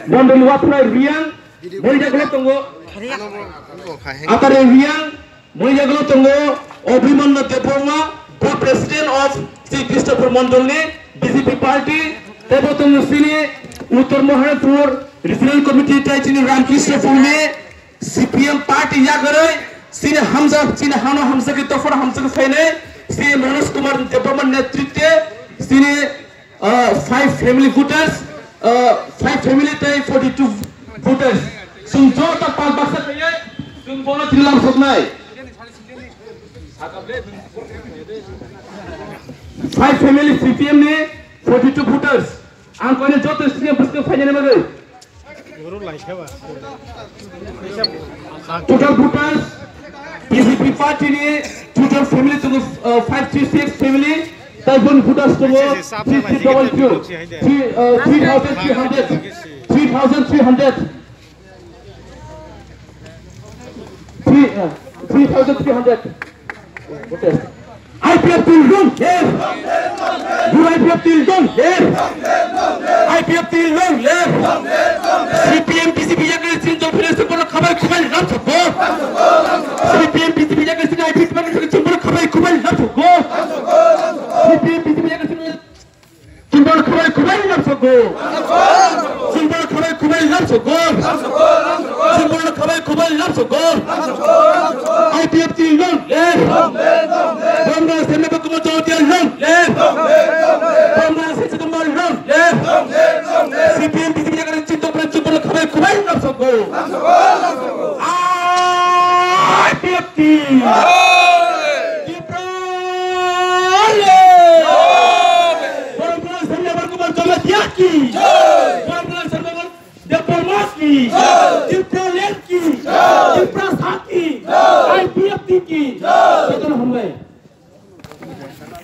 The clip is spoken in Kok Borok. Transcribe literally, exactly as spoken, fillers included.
Mondoli Wathurai Reang, moi jagalo tongo. Atare Reang, moi jagalo tongo. Abhimanyu Debbarma, the president of Sri Krishnapur Mondol ni B J P party, tebo tongo sini Uttar Maharashtra Regional Committee tai chini Ramkrishna Purni, C P M party yakarwi, sini hamjak, sini hano hamjak, tofar hamjak phainai, sini Manoj Kumar Debbarma netritwe, sini, uh, five family voters, uh, five family tai forty-two voters. Sum jota pas baksa khaye, sum bono trilak soknai. Five family C P M ni forty-two voters. Ang koine joto sini busko phainani bagwi. Total voters, B J P party ni total family tongo, uh, five three six family, tai boni voters tongo three three double two, three, uh, three thousand three hundred, three thousand three hundred, three, uh, three thousand three hundred. Protest. I P F T long live! Guru I P F T long live! I P F T long live! C P M B J P yakni chini dophinai chwng bono khabai khubai lam sokgo. C P M B J P yakni chini I P F T yakni chwng bono khabai khubai lam sokgo. C P M B J P yakni chini Chwng bono khabai khubai lam sokgo. Chwng bono khabai khubai lam sokgo. Chwng bono khabai khubai lam sokgo. I P F T long live. Bomrang Sena Bakuma Jamatia long live. Bomrang Sena Bakuma long live. C P M B J P yakni chini dophinai chwng bono khabai khubai lam sokgo. I P F T. Tipra le! Borok Bwrang Sariya Bar Kumar Jamatia ki! Borok Bwrang Sariya Bar Debbarma ki! Tipra land ki! Tipra sa ki! I P F T ki! Jotono hambai.